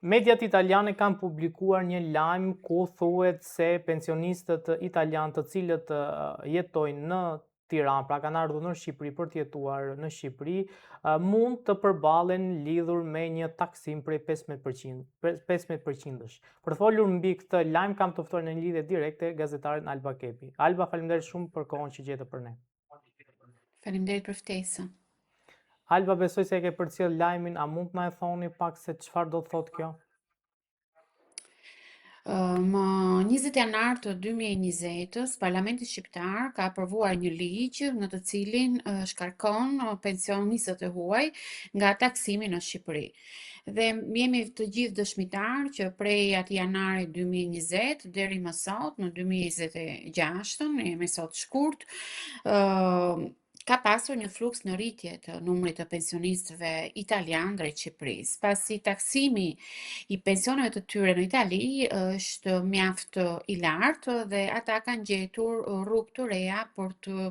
Mediat italiane kanë publikuar një lajm ku thuhet se pensionistët italianë të cilët jetojnë në Tiranë, pra kanë ardhur në Shqipëri për të jetuar në Shqipëri, mund të përballen lidhur me një taksim prej 15%, 15%-sh. Për të folur mbi këtë lajm kam të ftuar në një lidhje direkte gazetarin Alba Kepi. Alba, faleminderit shumë për kohën që gjete për ne. Faleminderit për ftesën. Alba, besoj se e ke përcjell lajmin, a mund të na e thoni pak se çfarë do të thotë kjo? Më 20 janar të 2020-s, Parlamenti Shqiptar ka aprovuar një ligj në të cilin shkarkon pensionistët e huaj nga taksimi në Shqipëri. Dhe jemi të gjithë dëshmitarë që prej atij janarit 2020 deri më sot, në 2026-ën, jemi sot shkurt, ka pasur një fluks në rritje të numrit të pensionistëve italianë drejt Shqipërisë, pasi taksimi i pensioneve të tyre në Itali është mjaft i lartë dhe ata kanë gjetur rrugë të reja për të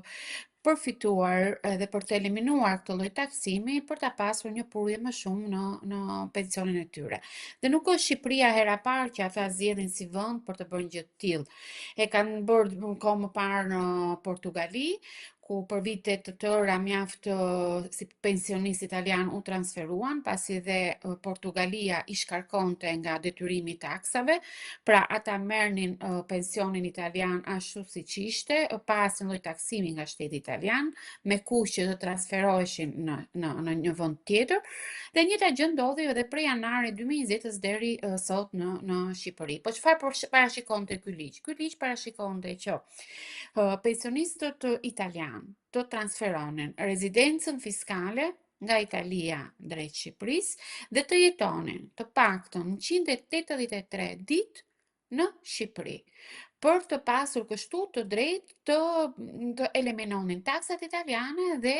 përfituar dhe për të eliminuar këtë lloj taksimi për ta pasur një prurje më shumë në në pensionin e tyre. Dhe nuk është Shqipëria hera e parë që ata zgjedhin si vend për të bërë një gjë të tillë. E kanë bërë një kohë më parë në Portugali, ku për vite të tëra mjaft si pensionistë italianë u transferuan, pasi dhe Portugalia i shkarkonte nga detyrimi i taksave, pra ata merrnin pensionin italian ashtu siç ishte, pa asnjë lloj taksimi nga shteti italian, me kusht që të transferoheshin në në në një vend tjetër. Dhe e njëjta gjë ndodhi edhe prej janarit 2020-s deri sot në në Shqipëri. Po çfarë parashikonte ky ligj? Ky ligj parashikonte që pensionistët italianë të transferonin rezidencën fiskale nga Italia drejt Shqipërisë dhe të jetonin të paktën 183 ditë në Shqipëri, për të pasur kështu të drejtë të të eliminonin taksat italiane dhe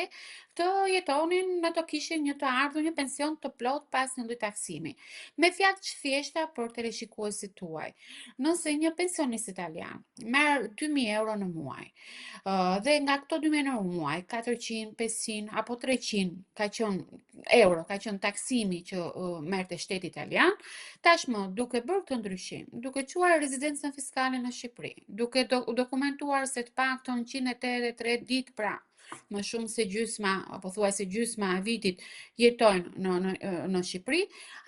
të jetonin në të kishin një të ardhur një pension të plotë pa asnjë lloj taksimi. Me fjalë të thjeshta për teleshikuesit tuaj, nëse një pensionist italian merr 2000 euro në muaj, dhe nga këto 2000 euro në muaj, 400, 500 apo 300 ka qenë euro, ka qenë taksimi që merrte shteti italian, tashmë duke bërë këtë ndryshim, duke çuar rezidencën fiskale në Shqipëri, duke do, dokumentuar se të paktën 183 ditë pra më shumë se gjysma, apo thuajse gjysma e vitit jetojnë në në në Shqipëri,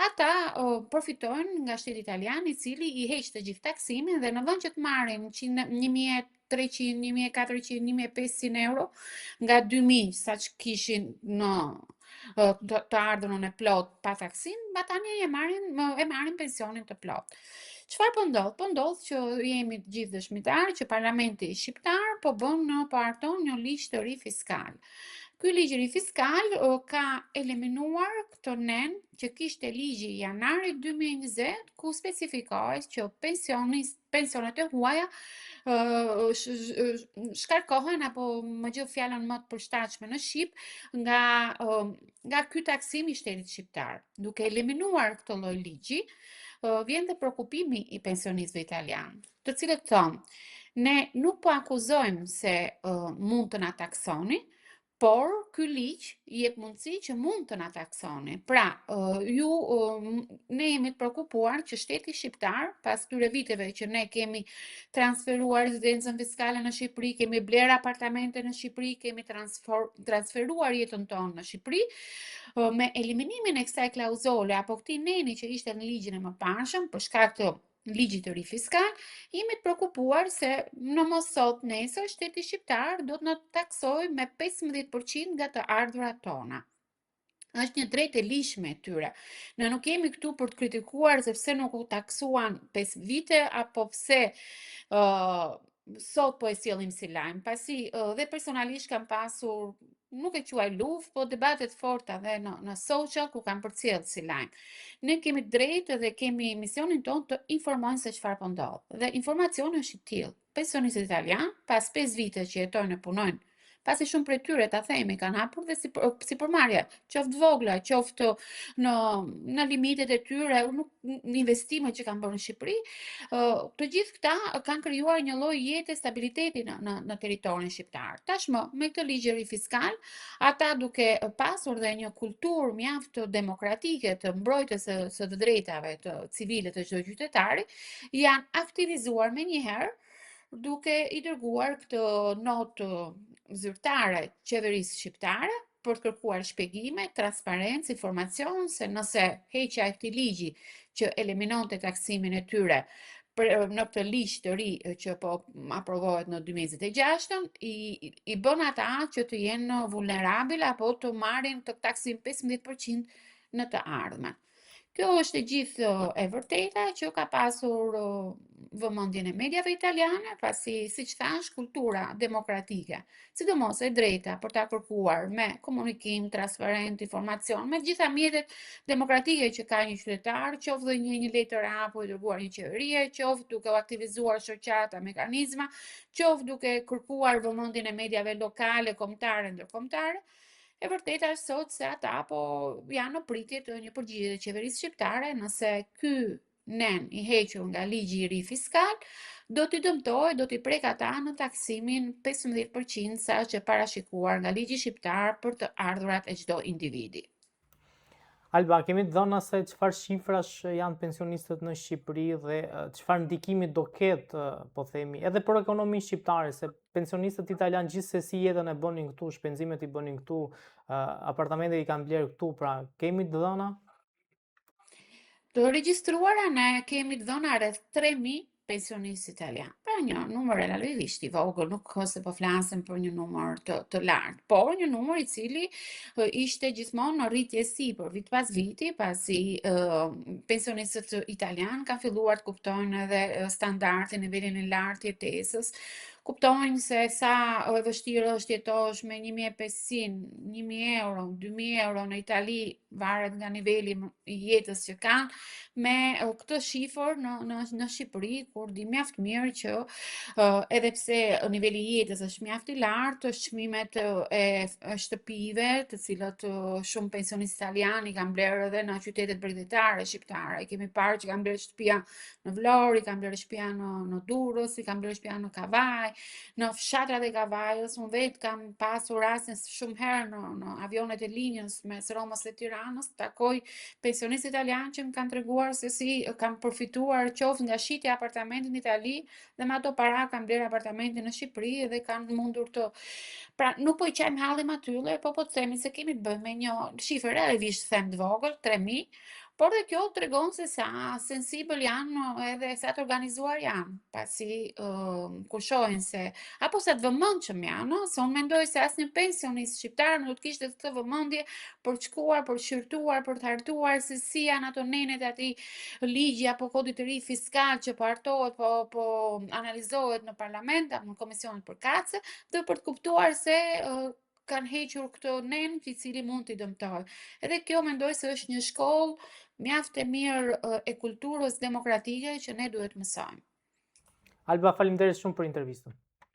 ata o, përfitojnë nga shteti italian i cili i heq të gjithë taksimin dhe në vend që të marrin 1300, 1400, 1500 euro nga 2000 sa që kishin në të, të ardhurën e plotë pa taksim, ba tani e marrin e marrin pensionin të plotë. Çfarë po ndodh? Po ndodh që jemi të gjithë dëshmitarë që parlamenti shqiptar po bën në po harton një ligj të ri fiskal. Ky ligj i ri fiskal ka eliminuar këtë nen që kishte ligji i janarit 2020 ku specifikohej që pensionist pensionet e huaja shkarkohen apo më gjej fjalën më të përshtatshme në shqip nga nga ky taksim i shtetit shqiptar. Duke eliminuar këtë lloj ligji, vjen dhe preokupimi i pensionistëve italianë, të cilët thonë, ne nuk po akuzojmë se mund të na taksoni, Por ky ligj jep mundësi që mund të na taksoni. Pra, ju ne jemi të preokupuar që shteti shqiptar pas këtyre viteve që ne kemi transferuar rezidencën fiskale në Shqipëri, kemi blerë apartamente në Shqipëri, kemi transfer, transferuar jetën tonë në Shqipëri, me eliminimin e kësaj klauzole apo këtij neni që ishte në ligjin e mëparshëm për shkak të ligjit të ri fiskal, jemi të preokupuar se në mos sot nesër shteti shqiptar do të na taksojë me 15% nga të ardhurat tona. Është një drejtë e ligjshme e tyre. Ne nuk jemi këtu për të kritikuar se pse nuk u taksuan 5 vite apo pse uh, sot po e sjellim si lajm, pasi dhe personalisht kam pasur nuk e quaj luftë, po debate të forta dhe në në social ku kam përcjellë si lajm. Ne kemi drejtë dhe kemi misionin tonë të informojmë se çfarë po ndodh. Dhe informacioni është i tillë. Pensionistët italianë, pas 5 vite që jetojnë e punojnë Pasi shumë prej tyre, ta themi, kanë hapur dhe sipërmarrje, qoftë vogla, qoftë në në limitet e tyre, nuk investimet që kanë bërë në Shqipëri, të gjithë këta kanë krijuar një lloj jete stabiliteti në në, në territorin shqiptar. Tashmë, me këtë ligj ri fiskal, ata duke pasur dhe një kulturë mjaft demokratike të mbrojtjes së, së të drejtave të civile të çdo qytetari, janë aktivizuar menjëherë duke i dërguar këtë notë zyrtare qeverisë shqiptare për të kërkuar shpjegime, transparencë, informacion se nëse heqja e këtij ligji që eliminonte taksimin e tyre për, në këtë ligj të ri që po aprovohet në 2026-ën, i, i bën ata që të jenë vulnerabil apo të marrin të taksim 15% në të ardhmen. Kjo është e gjithë e vërteta që ka pasur vëmendjen e mediave italiane, pasi, siç thashë, kultura demokratike, sidomos e drejta për ta kërkuar me komunikim transparent, informacion, me të gjitha mjetet demokratike që ka një qytetar, qoftë dhe një një letër apo i dërguar një qeverie, qoftë duke u aktivizuar shoqata, mekanizma, qoftë duke kërkuar vëmendjen e mediave lokale, kombëtare, ndërkombëtare. E vërteta është sot se ata po janë në pritje të një përgjigje të qeverisë shqiptare nëse ky nen i hequr nga ligji i ri fiskal do t'i dëmtojë, do t'i prek ata në taksimin 15% sa është e parashikuar nga ligji shqiptar për të ardhurat e çdo individi. Alba, kemi të dhëna se çfarë shifrash janë pensionistët në Shqipëri dhe çfarë ndikimi do ketë, po themi, edhe për ekonominë shqiptare, se pensionistët italianë gjithsesi jetën e bënin këtu, shpenzimet i bënin këtu, apartamentet i kanë blerë këtu, pra kemi të dhëna? Të regjistruara ne kemi të dhëna rreth 3000 pensionistë italianë. Pra një numër relativisht i vogël, nuk se po flasim për një numër të, të lartë, por një numër i cili ishte gjithmonë në rritje sipër vit pas viti, pasi uh, pensionistët italianë kanë filluar të kuptojnë edhe standardin, nivelin e lartë të jetesës, kuptojnë se sa e vështirë është jetosh me 1500, 1000 euro, 2000 euro në Itali, varet nga niveli i jetës që kanë, me këtë shifër në në në Shqipëri kur di mjaft mirë që edhe pse niveli i jetës është mjaft i lartë, çmimet e shtëpive, të cilat shumë pensionistë italianë i kanë blerë edhe në qytetet bregdetare shqiptare. I kemi parë që kanë blerë shtëpia në Vlorë, i kanë blerë shtëpia në në Durrës, i kanë blerë shtëpia në Kavajë, në fshatrat e Kavajës. Unë vetë kam pasur rastin shumë herë në në avionet e linjës mes Romës dhe Tiranës, takoj pensionistë italianë që më kanë treguar se si kanë përfituar qoftë nga shitja e apartamentit në Itali dhe me ato para kanë blerë apartamentin në Shqipëri dhe kanë mundur të. Pra, nuk po i qajmë hallin atyre, po po të themi se kemi të bëjmë me një shifër relativisht them të vogël, 3000, por dhe kjo tregon se sa sensibël janë edhe sa të organizuar janë, pasi uh, kur shohin se apo sa të vëmendshëm janë, se unë mendoj se asnjë pensionist shqiptar nuk do të kishte këtë vëmendje për të shkuar, për të shqyrtuar, për të hartuar se si janë ato nenet e atij ligji apo kodit të ri fiskal që po hartohet, po po analizohet në parlament apo në komisionet përkatëse, dhe për të kuptuar se uh, kanë hequr këtë nen i cili mund t'i dëmtojë. Edhe kjo mendoj se është një shkollë mjaft e mirë e kulturës demokratike që ne duhet mësojmë. Alba, faleminderit shumë për intervistën.